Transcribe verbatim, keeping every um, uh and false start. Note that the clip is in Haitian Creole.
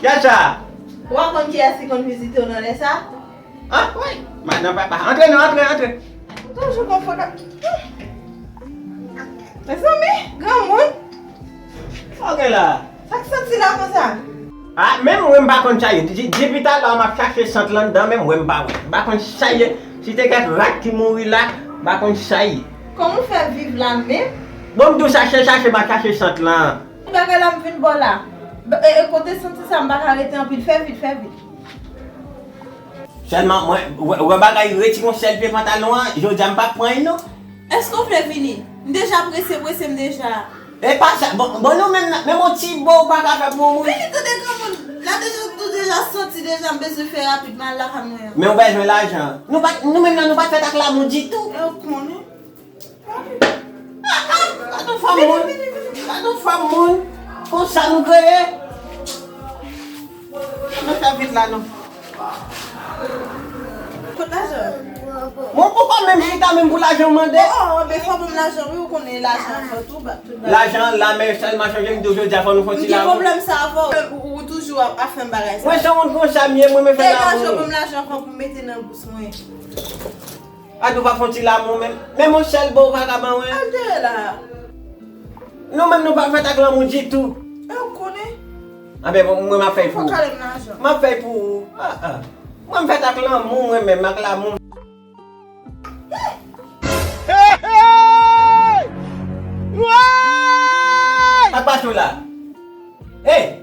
Kiyès sa? Ou pa konn kiyès ki konn vizite w nan lè sa? Ah, wi. Madan papa. Antre non, antre, antre. Toujou konfòtab. Mezanmi, granmoun. Sa w gen la? Sa k santi la konsa? Ah, menm mwen m pa konn sa ye. Di- Depi talè a m ap chache sant lan anndan, menm mwen m pa wè. M pa konn sa ye. Si te kèk rat ki mouri la, m pa konn sa ye. Kòman w fè viv la menm? Bon, m di w chache, chache, m ap chache sant lan. Bagay la m vin ba w la. E, e kote santi sa m pa ka rete anpil. Fè vit, fè vit. Sèlman, mwen, wè, wè bagay retire yon sèl pye pantalon an, jodi a m p ap pran l non. Èske w vle vini? M deja prese, prese m deja. E pa sa, bon, bon nou menm, menm yon ti bo ou pa ka fè pou moun. Vini tande granmoun. La deja, nou deja santi deja m bezwen fè rapid, m al lakay mwen an. Men ou bezwen lajan. Nou pa, nou menm nan, nou pa t fèt ak lanmou ditou. E w konnen. Ah, ah, gad yon fanm moun. Gad yon fanm moun. Konsa nou kreye. Ann fè vit la non. Kot lajan? Mwen poko menm chita menm pou lajan mande. Oh, oh, men fò ban m lajan wi, ou konnen lajan fò tou ba, tout bagay. Lajan la, men sèlman chanje m di w jodi a fò nou fè yon ti lanmou. M gen pwoblèm sa avè w. Ou, ou toujou ap, ap fè m bagay sa. Mwen se yon moun konsa m ye, mwen men fè lanmou. Degaje w, ban m lajan fò pou m mete nan bous mwen. Gad ou pa fè yon ti lanmou menm. Menm yon sèl bo ou pa ka ban mwen. Al dèyè la. Nou menm nou pa fèt ak lanmou ditou. E w konnen. Anben, bon, mwen m ap fè pou ou. Fò kale m lajan. M ap fè pou ou. Ah, ah. Mwen m fèt ak lanmou, mwen menm, ak lanmou. Hey, hey! Woy! Sa k pase w la? Hey!